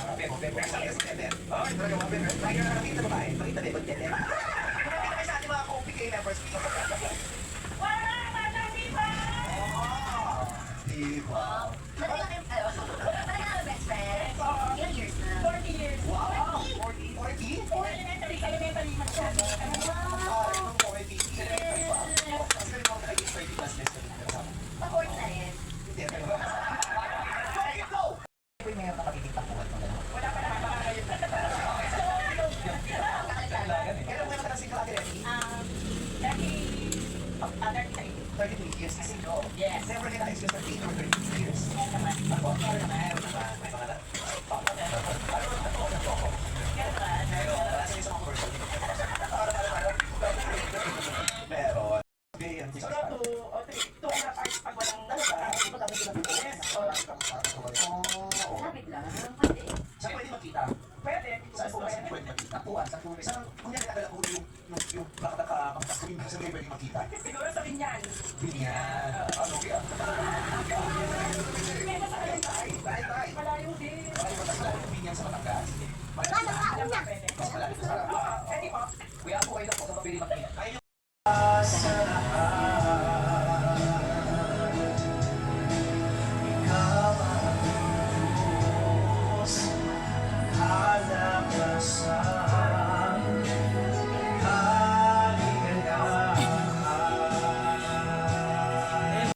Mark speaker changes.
Speaker 1: Ay, talaga mga bebe. Kaya nakakita babae. Pakita bebe. Bebe. Nakakita kayo sa ating mga OPK members.
Speaker 2: Wala, Batang Diva!
Speaker 1: Diba?
Speaker 3: Matagal na kayo, matagal na kayo best friends? Ilang years na?
Speaker 2: 40 years.
Speaker 1: Wow! 40? 40?
Speaker 2: Elementary, elementary masyado.
Speaker 1: Wow! 40. Elementary pa. Mas ganun mo naging 30 plus years na din kasama.
Speaker 3: Pa-40 na rin.
Speaker 1: Hindi, pero. Okay, go! Uy, meron ka magiging tampuhan mo gano'n.
Speaker 2: Wala pa naman, baka ngayon.
Speaker 3: Kakalitan.
Speaker 1: Kailan mo naman ang single, Ate Leti?
Speaker 2: 30, 33.
Speaker 1: 33 years single.
Speaker 2: Yes.
Speaker 1: Never ka na-excuse ng 8 or 33 years.
Speaker 2: Yes naman.
Speaker 1: Ako, meron naman.